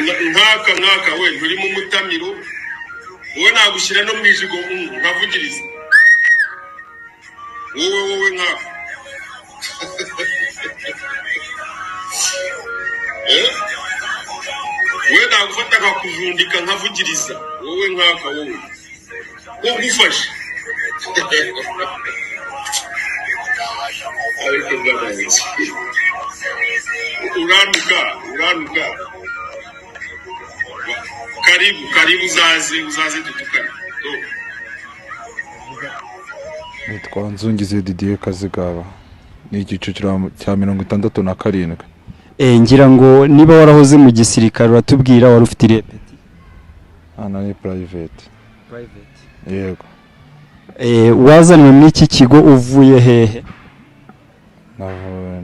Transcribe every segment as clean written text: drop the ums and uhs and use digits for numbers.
Nkaka nkaka we nturimo umutamiro, wowe nagushyira no mu ijigo nkavugiriza wowe wowe nkaka. Eh? Wowe nagufata nkakujundika nkavugiriza wowe nkaka wowe ugufashe. Ariko ndabazi uranuka uranuka. Karibu karibu, uzaze uzaze dutukane. Nitwa Nzungize Didier Kazigaba, ni icyiciro cya 67. Ngira ngo niba warahoze mu gisirikare uratubwira wari ufite irihe peti? Hano ni private. Yego. Wazanwe muri iki kigo uvuye hehe?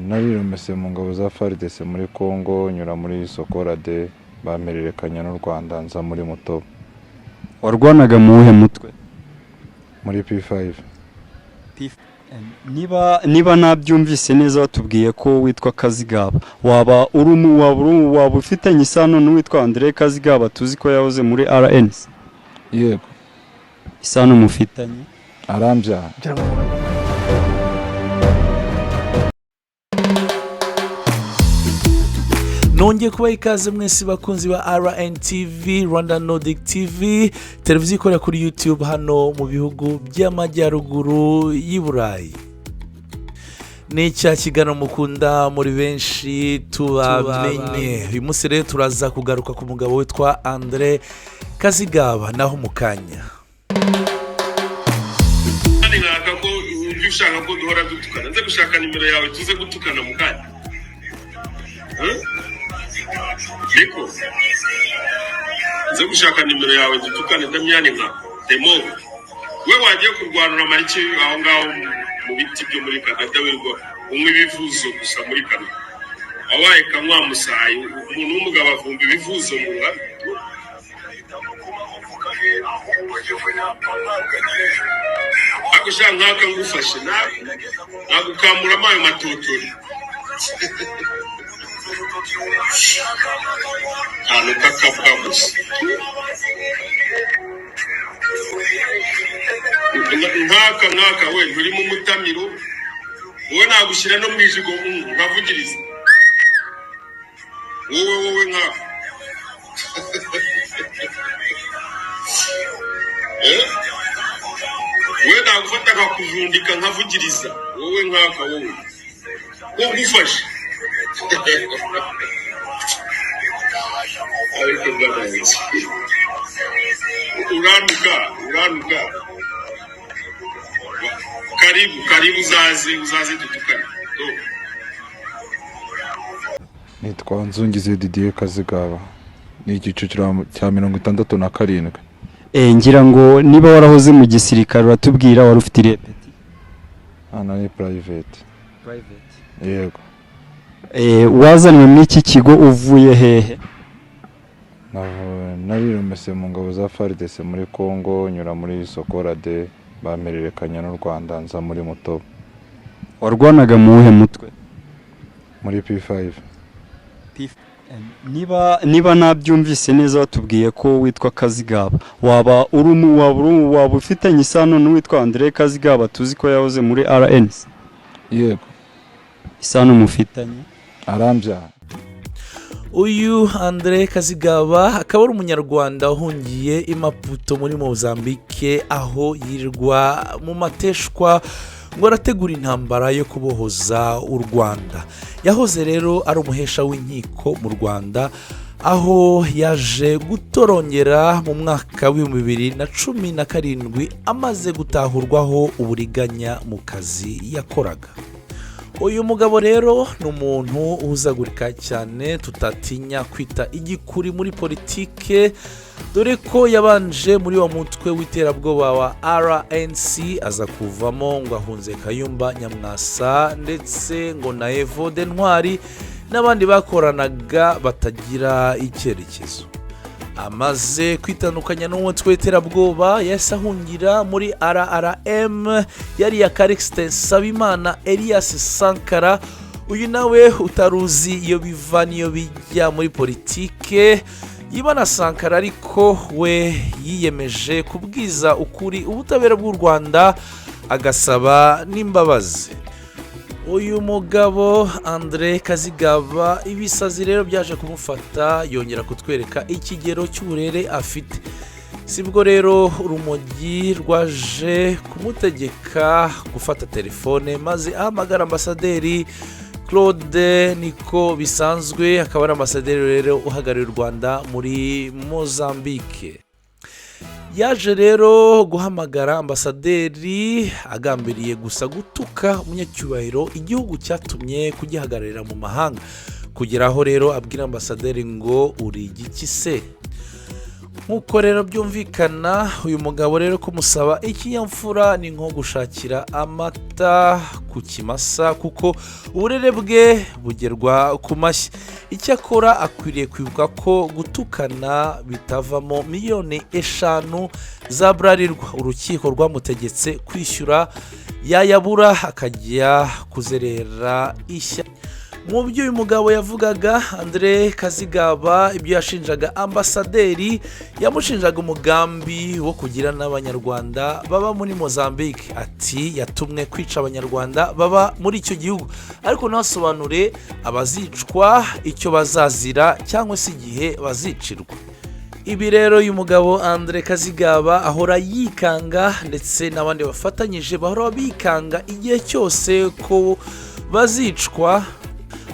Nariromese mu ngabo za FARDC muri Congo, nyura muri Sokorade, bampererekanya n'u Rwanda, nza muri Mutobo. Warwanaga mu wuhe mutwe? Muri P5. Niba nabyumvise neza watubwiye ko witwa Kazigaba, waba uri waba ufitanye isano n'uwitwa André Kazigaba tuzi ko yahoze muri RNC? Yego. Isano mufitanye? Arambyara. Nongeye kubaha ikaze mwese bakunzi ba RNTV, Rwanda Nordic TV, televiziyo ikorera kuri YouTube hano mu bihugu by'amajyaruguru y'i Burayi. Ni cya kiganiro mukunda muri benshi, tubamenye. Uyu munsi rero turaza kugaruka ku mugabo witwa Andre Kazigaba, naho mu kanya. Kandi nkaka ko ujya ushaka ko duhora dutukana, nze gushaka nimero yawe tuze gutukana mu kanya. Niko nze gushaka nimero yawe dutukane. Damiyani nka demo we wagiye kurwana uramara iki aho ngaho mu biti byo muri Canada, wirirwa unywa ibivuzo gusa muri Canada, wabaye kanywa musayi, umuntu w'umugabo avumba ibivuzo mu ruhame. Ariko ushaka nkaka ngufashe nagukamuramo ayo matotori akantu k'akabwa gusa. Nkaka nkaka we nturimo umutamiro, wowe nagushyira no mu ijigo nkavugiriza wowe wowe nkaka. Eh? Wowe nagufata nkakujundika nkavugiriza wowe nkaka wowe ugufashe. Ariko ndabazi uranuka uranuka. Karibu karibu, uzaze uzaze dutukane. Nitwa Nzungize Didier Kazigaba, ni icyiciro cya 67. Ngira ngo niba warahoze mu gisirikare uratubwira wari ufite irihe peti? Hano ni private. Yego. Wazanwe muri iki kigo uvuye hehe? Nariromese mu ngabo za FARDC muri Congo, nyura muri Sokorade, bampererekanya n'u Rwanda, nza muri Mutobo. Warwanaga mu wuhe mutwe? Muri P5. Niba nabyumvise neza watubwiye ko witwa Kazigaba, waba uri waba ufitanye isano n'uwitwa André Kazigaba tuzi ko yahoze muri RNC? Yego. Isano mufitanye? Arambyara. Uyu Andre Kazigaba akaba ari umunyarwanda wahungiye i Maputo muri Mozambique, aho yirirwa mu mateshwa ngo arategura intambara yo kubohoza u Rwanda. Yahoze rero ari umuhesha w'inkiko mu Rwanda, aho yaje gutorongera mu mwaka w'2017 amaze gutahurwaho uburiganya mu kazi yakoraga. Uyu mugabo rero ni umuntu uhuzagurika cyane, tutatinya kwita igikuri muri politike, dore ko yabanje muri wa mutwe w'iterabwoba wa RNC, aza kuvamo ngo ahunze Kayumba Nyamwasa ndetse ngo na Evode Ntwari n'abandi bakoranaga batagira icyerekezo. Amaze kwitandukanya n'umutwe w'iterabwoba yahise ahungira muri RRM yari iya Callixte Nsabimana Elias Sankara, uyu nawe utaruzi iyo biva n'iyo bijya muri politike. Yibana Sankara ariko we yiyemeje kubwiza ukuri ubutabera bw'u Rwanda, agasaba n'imbabazi. Uyu mugabo Andre Kazigaba, ibisazi rero byaje kumufata, yongera kutwereka ikigero cy'uburere afite. Sibwo rero urumogi rwaje kumutegeka gufata telefone maze ahamagara ambasaderi Claude niko bisanzwe, akaba ari ambasaderi rero uhagarariye u Rwanda muri Mozambique. Yaje rero guhamagara ambasaderi agambiriye gusa gutuka umunyacyubahiro igihugu cyatumye kugihagararira mu mahanga, kugera aho rero abwira ambasaderi ngo uri igiki se? Nk'uko rero byumvikana, uyu mugabo rero kumusaba ikinyamfura ni nko gushakira amata ku kimasa, kuko uburere bwe bugerwa ku mashyi. Icyakora akwiriye kwibuka ko gutukana bitavamo 5 miliyoni za Bralirwa. Urukiko rwamutegetse kwishyura, yayabura akajya kuzerera ishya. Mu byo uyu mugabo yavugaga, Andre Kazigaba, ibyo yashinjaga ambasaderi, yamushinjaga umugambi wo kugira n'Abanyarwanda baba muri Mozambique. Ati yatumwe kwica Abanyarwanda baba muri icyo gihugu, ariko ntasobanure abazicwa icyo bazazira cyangwa se igihe bazicirwa. Ibi rero uyu mugabo Andre Kazigaba ahora yikanga, ndetse n'abandi bafatanyije bahora bikanga igihe cyose ko bazicwa,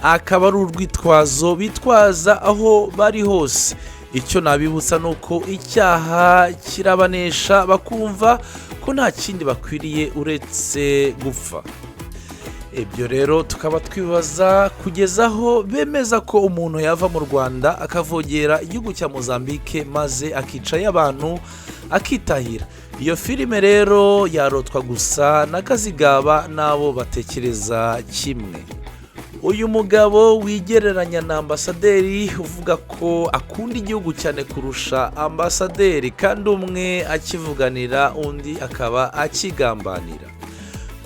akaba ari urwitwazo bitwaza aho bari hose. Icyo nabibutsa ni uko icyaha kirabanesha, bakumva ko nta kindi bakwiriye uretse gupfa. Ibyo rero tukaba twibaza kugeza aho bemeza ko umuntu yava mu Rwanda akavogera igihugu cya Mozambique maze akicayo abantu akitahira. Iyo filime rero yarotwa gusa na Kazigaba n'abo batekereza kimwe. Uyu mugabo wigereranya na ambasaderi, uvuga ko akunda igihugu cyane kurusha ambasaderi, kandi umwe akivuganira undi akaba akigambanira.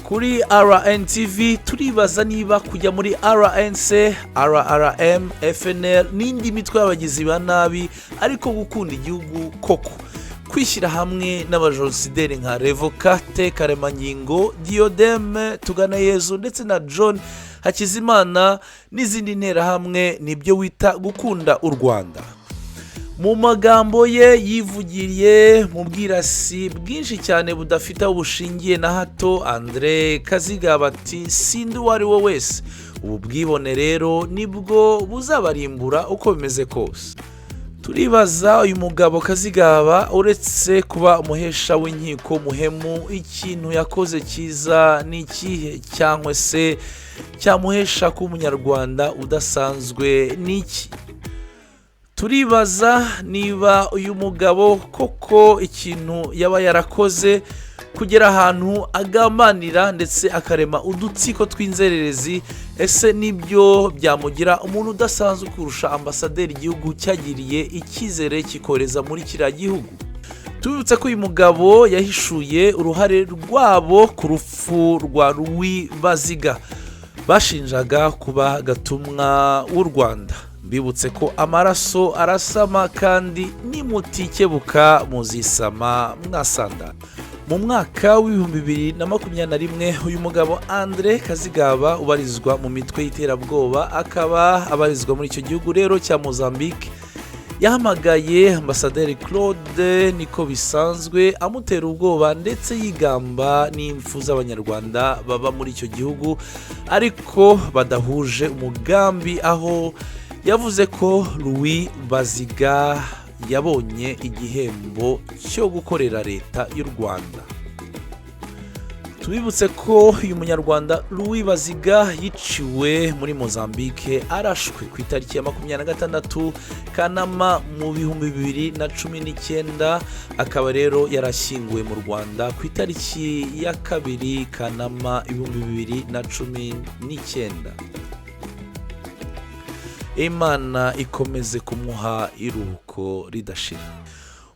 Kuri RNTV turibaza niba kujya muri RNC, RRM, FNL n'indi mitwe y'abagizi ba nabi ariko gukunda igihugu koko, kwishyira hamwe n'abajenosideri nka Revocate Karemangingo, Diodeme Tuganeyezu ndetse na John Hakizimana n'izindi nterahamwe, nibyo wita gukunda u Rwanda? Mu magambo ye yivugiriye mu bwirasi bwinshi cyane budafite aho bushingiye na hato, Andre Kazigaba ati sindi uwo ari we wese. Ubu bwibone rero nibwo buzabarimbura uko bimeze kose. Turibaza uyu mugabo Kazigaba, uretse kuba umuhesha w'inkiko muhemu, ikintu yakoze cyiza ni ikihe, cyangwa se cyamuhesha kuba Umunyarwanda udasanzwe ni iki? Turibaza niba uyu mugabo koko ikintu yaba yarakoze kugera ahantu agambanira ndetse akarema udutsiko tw'inzererezi, ese nibyo byamugira umuntu udasanzwe kurusha ambasaderi igihugu cyagiriye icyizere kikohereza muri kiriya gihugu? Tubibutse ko uyu mugabo yahishuye uruhare rwabo ku rupfu rwa Louis Baziga bashinjaga kuba gatumwa w'u Rwanda. Mbibutse ko amaraso arasama, kandi nimutikebuka muzisama mwasanda. Mu mwaka w'2021, uyu mugabo Andre Kazigaba ubarizwa mu mitwe y'iterabwoba, akaba abarizwa muri icyo gihugu rero cya Mozambique, yahamagaye ambasaderi Claude niko bisanzwe, amutera ubwoba ndetse yigamba n'impfu z'Abanyarwanda baba muri icyo gihugu ariko badahuje umugambi, aho yavuze ko Louis Baziga yabonye igihembo cyo gukorera leta y'u Rwanda. Tubibutse ko uyu Munyarwanda Louis Baziga yiciwe muri Mozambique arashwe ku itariki ya 26 Kanama mu 2019, akaba rero yarashyinguwe mu Rwanda ku itariki ya 2 Kanama 2019. Imana ikomeze kumuha iruhuko ridashira.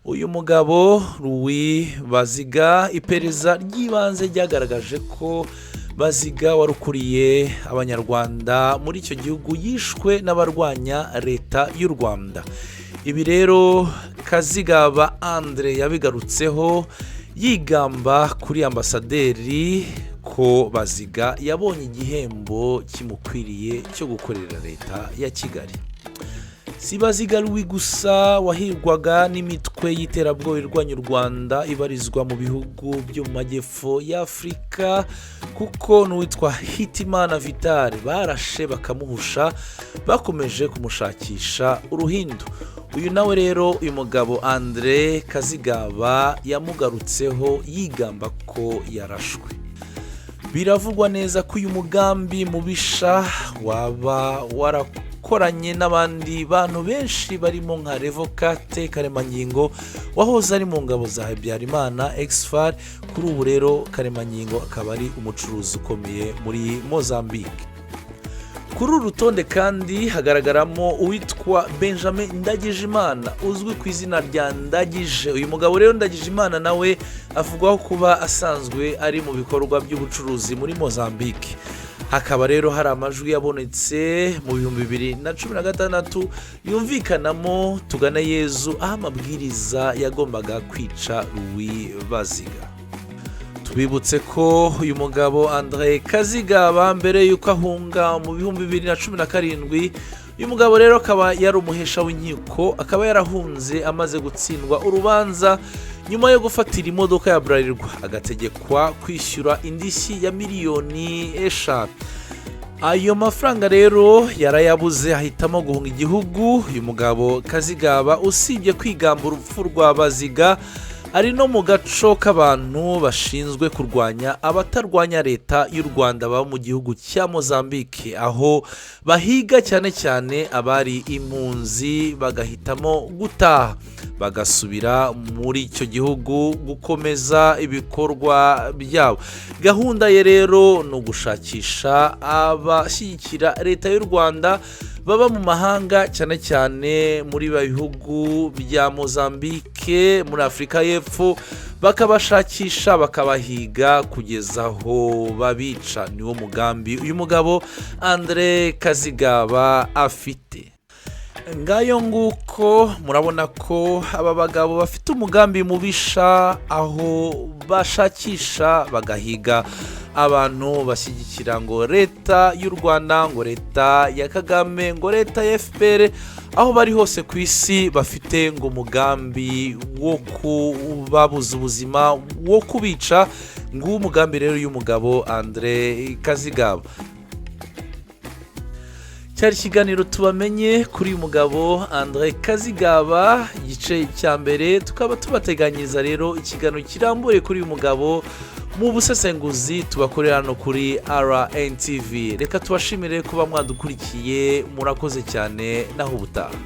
Uyu mugabo Louis Baziga, iperereza ry'ibanze ryagaragaje ko Baziga wari ukuriye Abanyarwanda muri icyo gihugu yishwe n'abarwanya leta y'u Rwanda. Ibi rero Kazigaba Andre yabigarutseho yigamba kuri ambasaderi ko Baziga yabonye igihembo kimukwiriye cyo gukorera leta ya Kigali. Si Baziga Louis gusa wahirwaga n'imitwe y'iterabwoba irwanya u Rwanda ibarizwa mu bihugu byo mu majyepfo y'Afurika, kuko n'uwitwa Hitimana Vital barashe bakamuhusha, bakomeje kumushakisha uruhindu. Uyu nawe rero, uyu mugabo Andre Kazigaba yamugarutseho yigamba ko yarashwe. Biravugwa neza ko uyu mugambi mubisha waba warakoranye n'abandi bantu benshi barimo nka Revocate Karemangingo wahoze ari mu ngabo za Habyarimana ex-FAR. Kuri ubu rero Karemangingo akaba ari umucuruzi ukomeye muri Mozambique. Kuri uru rutonde kandi hagaragaramo uwitwa Benjamin Ndagijimana uzwi ku izina rya Ndagije. Uyu mugabo rero Ndagijimana nawe avugwaho kuba asanzwe ari mu bikorwa by'ubucuruzi muri Mozambique. Hakaba rero hari amajwi yabonetse mu 2016 yumvikanamo Tuganeyezu aho amabwiriza yagombaga kwica Louis Baziga. Tubibutse ko uyu mugabo Andre Kazigaba mbere y'uko ahunga mu 2017, uyu mugabo rero akaba yari umuhesha w'inkiko, akaba yarahunze amaze gutsindwa urubanza nyuma yo gufatira imodoka ya Bralirwa, agategekwa kwishyura indishyi ya miliyoni 5. Ayo mafaranga rero yarayabuze, ahitamo guhunga igihugu. Uyu mugabo Kazigaba, usibye kwigamba urupfu rwa Baziga, ari no mu gaco k'abantu bashinzwe kurwanya abatarwanya leta y'u Rwanda baba mu gihugu cya Mozambique, aho bahiga cyane cyane abari impunzi bagahitamo gutaha bagasubira muri icyo gihugu gukomeza ibikorwa byabo. Gahunda ye rero ni ugushakisha abashyigikira leta y'u Rwanda baba mu mahanga, cyane cyane muri ba bihugu bya Mozambique, muri Afurika y'Epfo, bakabashakisha bakabahiga kugeza aho babica. Niwo mugambi uyu mugabo Andre Kazigaba afite. Ngayo nguko, murabona ko aba bagabo bafite umugambi mubisha, aho bashakisha bagahiga abantu bashyigikira ngo leta y'u Rwanda, ngo leta ya Kagame, ngo leta ya FPR, aho bari hose ku isi bafite ngo umugambi wo kubabuza ubuzima, wo kubica. Nguwo umugambi rero y'umugabo Andre Kazigaba. Cyari ikiganiro tubamenye kuri uyu mugabo Andre Kazigaba, igice cya mbere. Tukaba tubateganyiriza rero ikiganiro kirambuye kuri uyu mugabo mu busesenguzi tubakorera hano kuri RNTV. Reka tubashimire kuba mwadukurikiye, murakoze cyane, naho ubutaha.